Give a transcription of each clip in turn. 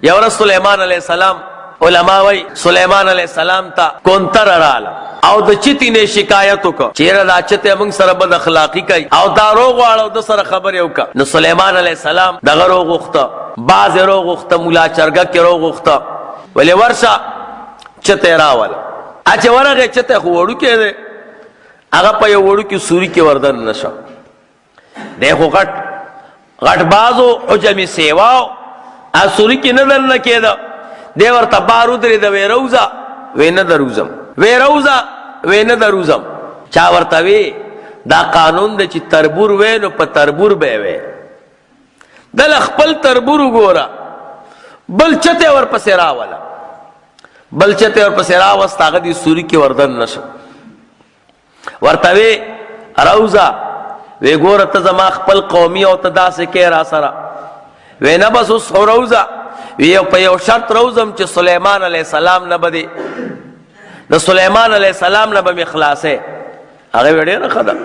یو ورځ سلیمان علیه السلام، علما وای سلیمان علیه السلام ته کونتر رااله او د چتی نه شکایت وکړ چیرې دا چته موږ سره بد اخلاقی کوي او دا روغ واړو د سره خبرې وکړه. نو سلیمان علیه السلام دغه روغ غوښته، باز روغ غوښته، مولا چرګه کې روغ غوښته، ولې ورشه چته راول. اچ ورغه چته خو وړو کې دی، هغه په یو وړو کې سوري کې وردن نشه دی، خو غټ غټ بازو حجمی سیواو اسوری کې نه دن نه کېده. دی ورته بار ودرې د ویروزه وې نه دروزم، ویروزه وې نه دروزم. چا ورته وی دا قانون دی چې تربور وې نو په تربور به وې، دل خپل تربور وګوره. بل چته ورپسې راوله، بل چته ورپسې راوست، هغه دې سوري کې وردن نشه. ورته وی روزه، وی ګوره ته زما خپل قومي او ته داسې کې را سره. وی نه بس اوس خو روزه. وی یو په یو شرط روزم چې سلیمان علیه السلام نه به دې، د سلیمان علیه السلام نه به مې خلاصې. هغه وی ډېره ښه ده.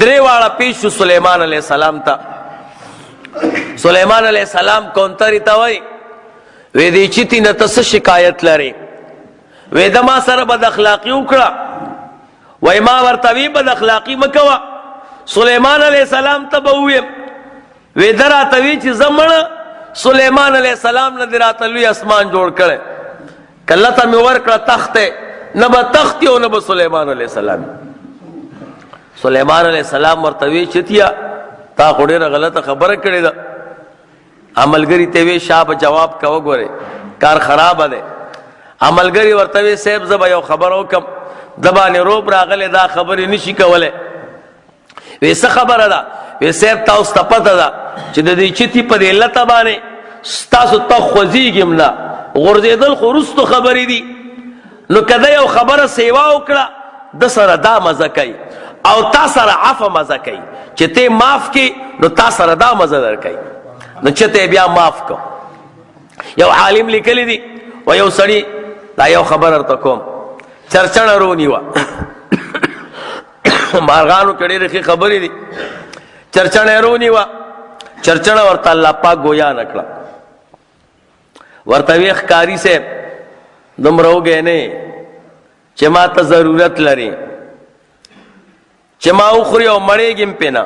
درې واړه پیش شو سلیمان علیه السلام ته. سلیمان علیه السلام کونتري ته وایي، وی دې چیتي نه ته څه شکایت لرې؟ وې د ما سره بد اخلاقی وکړه. وای ما ورته وی بد اخلاقی مکوه. سلیمان علیه السلام ته به وویم، وې دراته وی چې زمړ سلیمان علیه السلام نه دراته لوی اسمان جوړ کړي، کله ته مې ورکړه تخت، نه به تخت او نه به سلیمان علیه السلام. سلیمان علیه السلام ورته وی چتیا تا خو ډېره غلطه خبره کړې ده. عملګری ته وی شابه جواب کا وګوره کار خراب ده. عملګری ورته وی صاحب زبا یو خبر وکم، د باندې روب راغله دا خبرې نشي کوله. وی څه خبره ده؟ وی صاحب تاسو ته پته ده چې د دې چتی په دې لته باندې تاسو ته خوځیږم نه، غورځېدل خو وروستو خبرې دي. نو کده یو خبره سیوا وکړه د سره دا مزه کوي او تا سره عفو مزه کوي، چې ته معاف کې نو تا سره دا مزه درکوي، نو چې ته بیا معاف کو. یو عالم لیکلی دی و یو سړی دا یو خبر ورته کوم، چرچڼه رونی وه، مارغانو کې ډېرې ښې خبرې دي. چرچڼه رونی وه، چرچڼه ورته الله پاک ګویا نه کړه. ورته وی ښکاری صاحب دومره وږی نه چې ما ته ضرورت لري چې ما وخوري او مړېږم پې نه،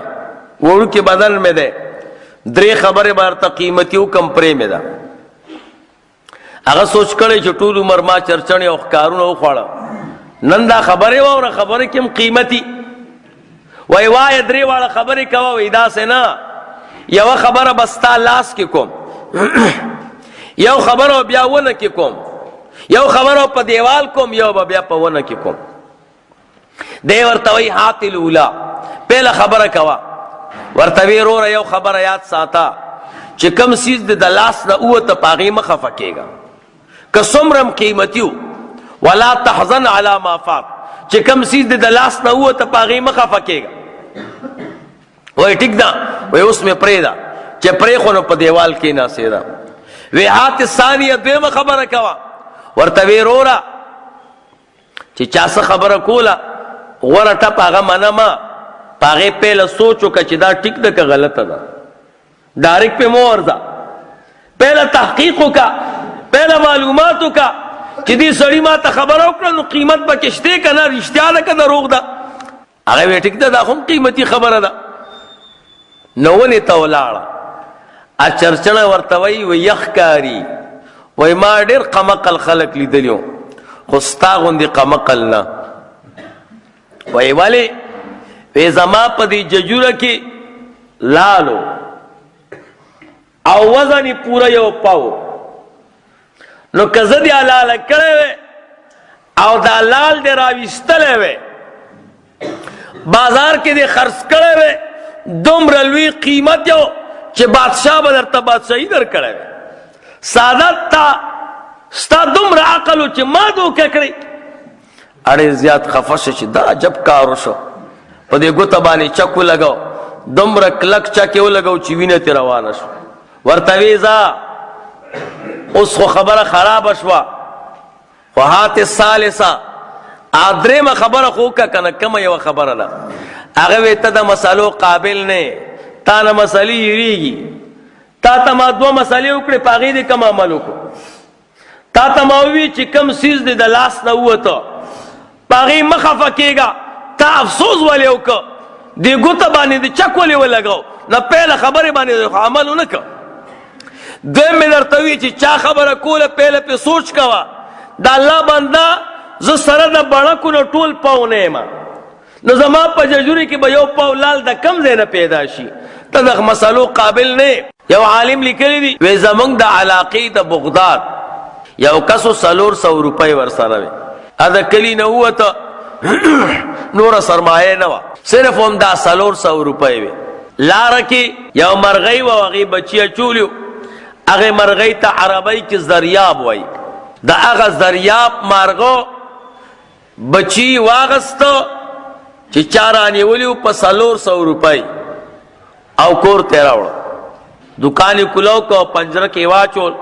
وړوکی بدن مې دی، درې خبرې به ورته قیمتي وکړم پرې مې ده. هغه سوچ کړی چې ټول عمر ما چرچڼې او ښکارونه وخوړه، نن دا خبرې واوره، خبرې کې هم قیمتي. وای وای درې واړه خبرې کوه. وای داسې نه، یوه خبره به ستا لاس کې کوم، یو خبره بیا ونه کې کوم، یو خبره په دیوال کوم، یو به بیا په ونه کې کوم. دی ورته وای هات الاولا، پهله خبره کوه. ورته وی وروره یو خبره یاد ساته چې کم سیز د لاس نه اوته په هغې مه خفه کېږه که څومره هم قیمتي و، ولا تحزن علی ما فات، چې کم سیز د لاس نه ووته په هغې مه خفه کېږه. وایي ټیک ده. وایي اوس مې پرېږده، چې پرېښو نو په دیوال کېناستې ده. وی هات ثانیه، دویمه خبره کوه. ورته وی روره چې چا څه خبره کوله غوره ټپ هغه منه ما، په هغې پیله سوچ وکړه چې دا ټیک ده که غلطه ده، ډایرک په مو ورځه، پهله تحقیق وکړه، پهله معلومات وکړه چې دې سړي ما ته خبره وکړه نو قیمت پکې شته که نه، رښتیا ده که دروغ ده. هغه وی ټیک ده، دا هم قیمتي خبره ده. نو ونې ته ولاړه، چرچڼه ورته وایي وی یخ کاري، وایي ما ډېر قمقل خلک لیدلي وو خو ستا غوندې قمقل نه. وای ولی؟ وی زما په دې ججوره کې لالو او وزن پوره یو پاو، نو که زه دې حلاله کړی وی او دا لال دې راویستلی وی، بازار کې دې خرڅ کړی وی، دومره لوی قیمت یو چې بادشاه به درته بادشاهي درکړی وی. سادات تا ستا دومره عقل چې ما دوکه کړی. اړې زیات خفه شو چې دا عجب کار وشو. په دې ګوته باندې چک ولګاو، دومره کلک چک یې ولګاو چې وینه ترې روانه شوه. ورته ویې ځه اوس خو خبره خرابه شوه، خو هات الثالثه، درېیمه خبره خو وکړه که نه کومه یوه خبره ده. هغه وی ته د مسلو قابل نه، تا نه مسلې یریږي. تا ته ما دوه مسالې وکړې، په هغې دې کوم عمل وکړو؟ تا ته ما ووی چې کوم څیز دې د لاس نه ووته، په هغې مه خفه کېږه، تا افسوس ولې وکړ؟ دې ګوته باندې دې چک ولې ولګاو؟ نه پیله خبرې باندې خو عمل ونه کړ. دویم مې درته وی چې چا خبره کوله پیله پې سوچ کوه. د الله بنده، زه سره د بڼکو نه ټول پاو نه یم، نو زما په ججوري کې به یو پاو لال د کم ځای نه پیدا شي؟ ته د مسلو قابل نه. یو عالم لیکلی دی، وی زمونږ د علاقې د بغداد یو کسو 400 روپۍ ورسره وي، ا د کلی نه ووته، نور سرمایه نه وه، صرف هم دا 400 روپۍ وي. لاره کې یو مرغۍ وه، هغې بچي اچولیو. هغې مرغۍ ته عربۍ کې زریاب وایي. د هغه زریاب مارغه بچی واغسته چې چا رانیولیو په 400 روپۍ، او کور ته راوړ. دکان یې کولو کو، پنجره کې واچول،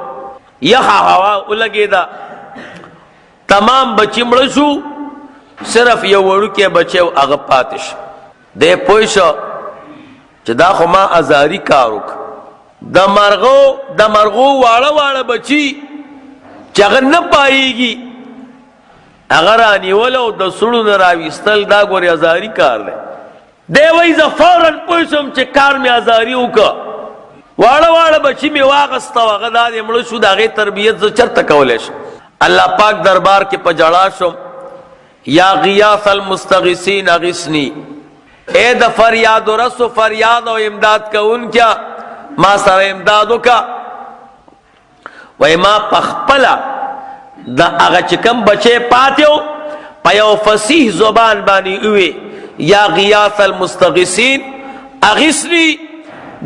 یخه هوا ولګېده، تمام بچی مړ شو، صرف یو وړوکی بچی هغه پاتې شو. دی پوه شو چې دا خو ما ازاری کار وکړ. د مرغو واړه واړه بچی چې هغه نه پایږي، هغه رانیول او د سړو نه راویستل، دا ګورې ازاری کار دی. دی وایي زه فورا پوه شوم چې کار مې ازاری وکړ. واړه واړه بچی مې واغسته او هغه دا دی مړه شو، د هغې تربیت زه چېرته کولی شم؟ الله پاک دربار کې په جړا شوم، یا غیاث المستغیثین اغثنی، اے د فریاد رسو فریاد او امداد کوونکیا، ما سره امداد وکا. وای ما پخپلا د هغه چې کم بچي پاتیو په یو فصیح زبان باندې وی، یا غیاث المستغیثین اغثنی.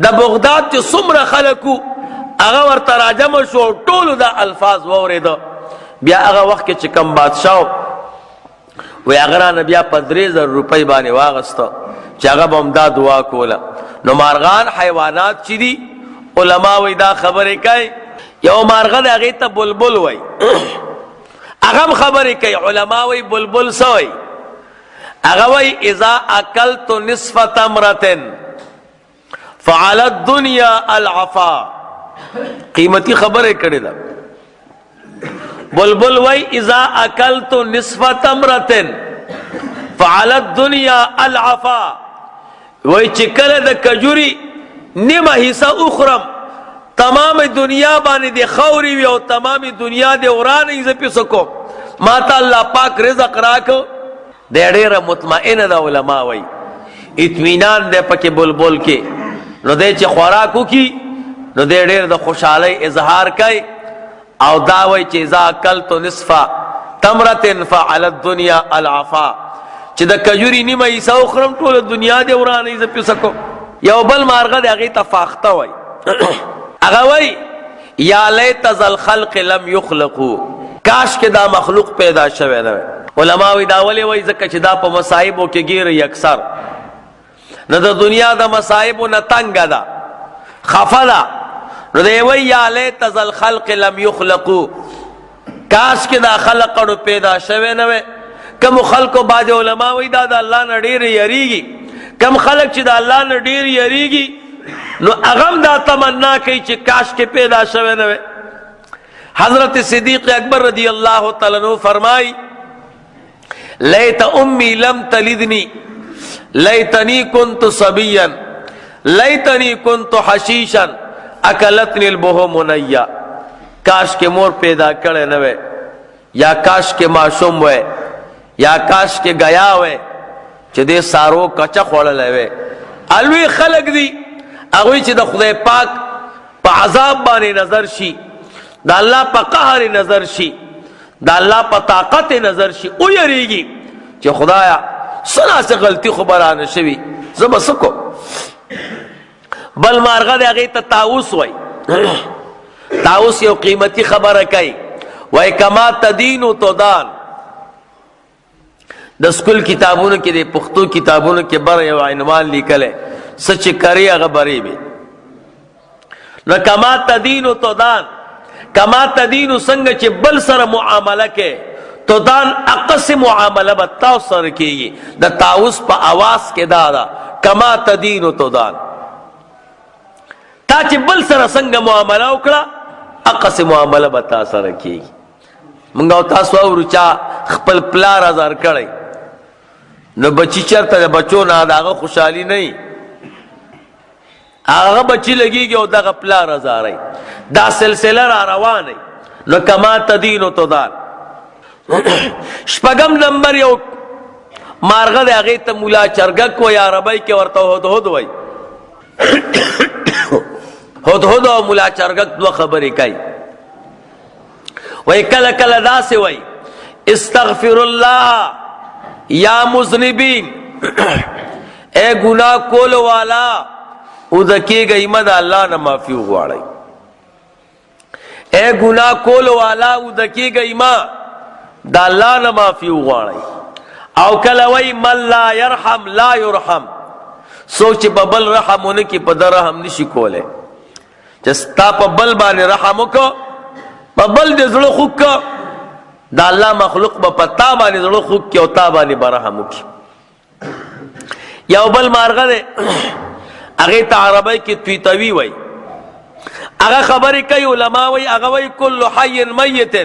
د بغداد چې څومره خلکو هغه ورته راجم شو، ټولو دا الفاظ واورېده. بیا هغه وخت کې چې کم بادشاہ وی، هغه رانه بیا په 3000 روپۍ باندې واغسته چې هغه به هم دا دعا کوله. نو مارغان حیوانات چې دي، علما وایي دا خبرې کوي. یو مارغه د هغې ته بلبل وایي، هغه هم خبرې کوي. علما وایي بلبل څه وایي؟ هغه وایي اذا اکلت نصف تمرة فعلى الدنيا العفا. قیمتي خبره کړې ده. بلبل وای اذا اکلت نصف تمرة فعلى الدنيا العفا، وای چې کله د کجوري نیمه حصہ اخرم، تمام دنیا باندې د خوري وي او تمام دنیا د ورانه ز پیسو کو، ما ته الله پاک رزق راکو. د ډیره مطمئنه ده. علما وای اطمینان دی پکې بلبل کې. نو دی چې خوراک وکي، نو دی ډیر د خوشحالۍ اظهار کوي او دا وای چې اذا اکلت نصف تمرة فعلى الدنيا العفا، چې د کجوري نیمه حصہ وخورم، ټوله دنیا دی ورانه ز پیسه کو. یو بل مارغه دی، هغې ته فاخته وای. هغه وای یا لیت ذا الخلق لم یخلقوا، کاش کې دا مخلوق پیدا شوی نه. علما وی دا ولې وای؟ ځکه چې دا په مصايبو کې ګیر اکثر، نو د دنیا د مصايبو نه تنګ ده، خفه ده. نو دی وی یا لیت ذا الخلق لم یخلقوا، کاش کې دا خلق اړو پیدا شوی نه وي. کم خلکو بعض علما وی دا د الله نه ډیر یریږي. کم خلک چې د الله نه ډیر یریږي، نو هغه دا تمنا کوي چې کاش کې پیدا شوی نه وي. حضرت صدیق اکبر رضی الله تعالی عنہ فرمای، لیت امی لم تلدنی، لیتنی كنت صبیا، لیتنی كنت حشیشا اکلتنی البهوم نیا. کاش کې مور پیدا کړي نه وي، یا کاش کې ماشوم وي، یا کاش کې گیا وي چې دې سارو کچا خوړلې وي. الوی خلق دي، هغه چې د خدای پاک په عذاب باندې نظر شي، د الله په قهر نظر شي، د الله په طاقت نظر شي، او یریږي چې خدایا سنا څه غلطي خو برانه شوي، زه به څه کوم؟ بل مارغه دی، هغې ته طاووس وای. طاووس یو قیمتي خبره کوي، وای کما تدین تدان. د سکول کتابونو کې، د پښتو کتابونو کې بر یو عنوان لیکل، سچ کری هغه بری به. نو کما تدین تدان، کما تدین، څنګه چې بل سره معامله کې، تدان اقص معامله به تاسو سره کیږي. د طاووس په اواز کې دا ده، کما تدین تدان. تا تا چې بل سره څنګه معامله وکړه، اقص معامله به تا سره کیږي. مونږ او تاسو اورو چا خپل پلار ازار کړی، نو بچی چرته د بچو نه داغه خوشحالي نه، هغه بچی لګیږي او دغه پلار ازاري، دا سلسله را روانه. نو کما تدین تدان. شپږم نمبر، یو مارغه د هغه ته مولا چرګک و یا عربی کې ورته هدهد وای. هدهد او مولا چرګک دوه خبرې کوي. وای کله کله داسې وای، استغفر الله یا مذنبین، اے گناہ کول والا او د کېږي مد الله نه معافي وغواړي. اے گناہ کول والا او د کېږي ما د الله نه معافي وغواړي. او کله وای من لا يرحم لا يرحم، سوچ په بل رحم ونه کی په در رحم نشي کوله. چې ستا په بل باندې رحم وکړه، په بل دې زړه خوږ کړه، د الله مخلوق به په تا باندې زړه خوږ کړي او تا باندې به رحم وکړي. یو بل مارغه دی، هغې ته عربۍ کې تویتوي وایي. هغه خبرې کوي، علما وایي، هغه وایي کل حی میت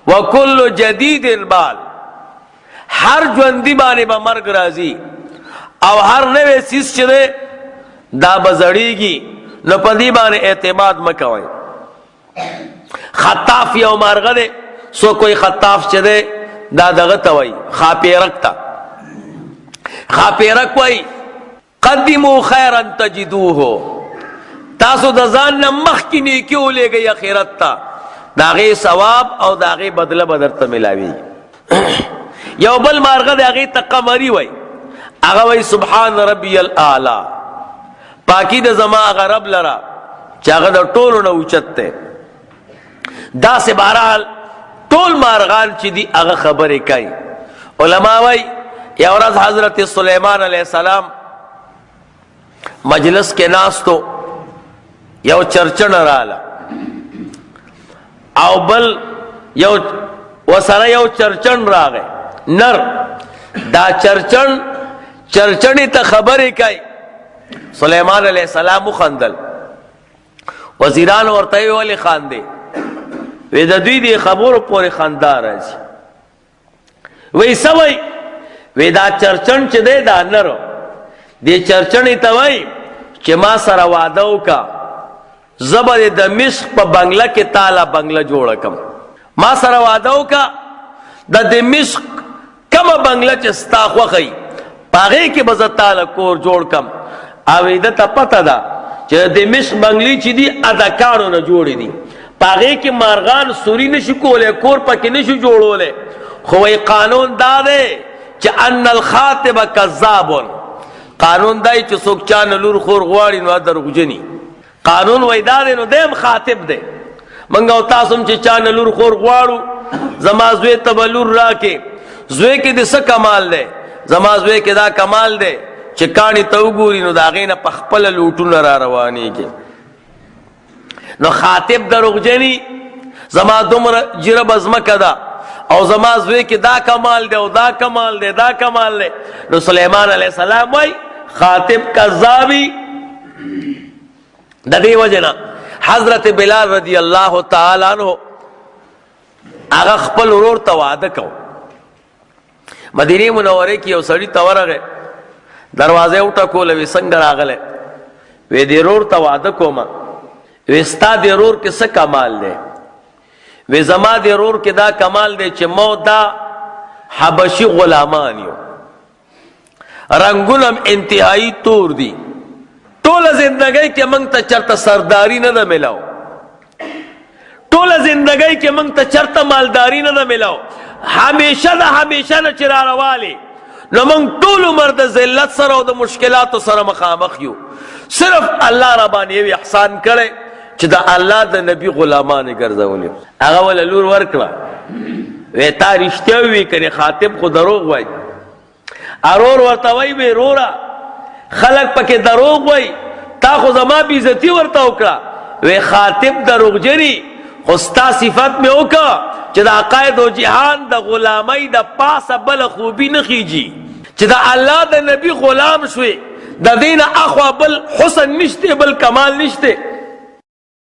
وکل جدید بال، هر ژوندي باندې به مرګ راځي او هر نوې څیز چې دی دا به زړیږي، نو په دې باندې اعتماد مه کوئ. خطاف یو مارغه دی، څوک وایي خطاف چې دی دا دغه ته وایي، خاپیرک ته. خاپیرک وایي قدمو خیرا تجدوه، تاسو د ځان نه مخکې نیکي ولېږئ اخرت ته، د هغې ثواب او د هغې بدله به درته ملاوي. یو بل مارغه د هغې ته قمري وایي، هغه وایي سبحان ربي الاعلی، پاکي د زما هغه رب لره چې هغه د ټولو نه اوچت دی. داسې بهرحال ټول مارغان چې دي هغه خبرې کوي. علما وایي یو ورځ حضرت سلیمان علیه السلام مجلس کې ناستو، یو چرچن رااله او بل یو وسره یو چرچن راغی نر. دا چرچن چرچنی ته خبرې کوي. سلیمان علیه السلام وخندل، وزیران ورته ویل خاندې؟ وې د دوی دی خبرو پورې خندا راځي. وې سوي؟ وې دا چرچن چې دی دا نر دی، چرچنې ته وای چې ما سره وعده وکا، زبر د مصر په بنگله کې تالا بنگله جوړ کم. ما سره وعده وکا، د دمشق کما بنگله چې ستا خوخی پاغه کې به زه تالا کور جوړ کم. او د ته پته ده چې د دمشق بنگلې چې دي اداکارو نه جوړې دي، پاغه کې مارغان سوري نشي کوله، کور پکې نشي جوړوله. خو وی قانون دا دی چې ان الخاطب کذاب، قانون دای چې څوک چا نه لور خور غواړي نو دروغجني. قانون وای دا دی، نو دیم خاطب دی. منګ او تاسو هم چې چا نه لور خور غواړو، زما زوی ته به لور راکې، زوی کې د څه کمال دی؟ زما زوی کې دا کمال دی چې کاڼي ته وګوري نو د هغې نه په خپله لوټونه را روانېږي. نو خاطب دروغجني، زما دومره جربه ځمکه ده او زما زوی کې دا کمال دی او دا کمال دی دا کمال دی. نو سلیمان علیه السلام وای خاطب کذابي. د دې وجنه حضرت بلال رضی الله تعالی عنہ هغه خپل ورور ته وعده کو. مدینه منوره کې یو سړی ته ورغی، دروازه وټکوله، وی څنګه راغلی؟ وی دې ورور ته وعده کومه. وی ستا دې ورور کې څه کمال دی؟ وی زما دې ورور کې دا کمال دی چې مو دا حبشي غلامان یو، رنګونه انتهایی تور دي، ټوله زندګۍ کې موږ ته چرته سرداری نه ده ملاو، ټوله زندګۍ کې موږ ته چرته مالداری نه ده ملاو، همیشه د همیشه نه چې را روالې نو موږ ټول عمر د ذلت سره او د مشکلاتو سره مخامخ یو. صرف الله را باندې یو احسان کړی چې د الله د نبی غلامان ګرځولي. هغه ول لور ورکړه، وی تا رښتیا وی کني خاطب خو دروغ وای. ارور ورته وای وی رورا خلق پکې دروغ وای، تا خو زما بیزتی ورته وکړه. وی خاطب دروغجنی، خو ستا صفت مې وکړه چې د عقاید او جهان د غلامۍ د پاسه بل خوبي نه خيږي، چې د الله د نبی غلام شوي، د دین اخوا بل حسن نشته، بل کمال نشته.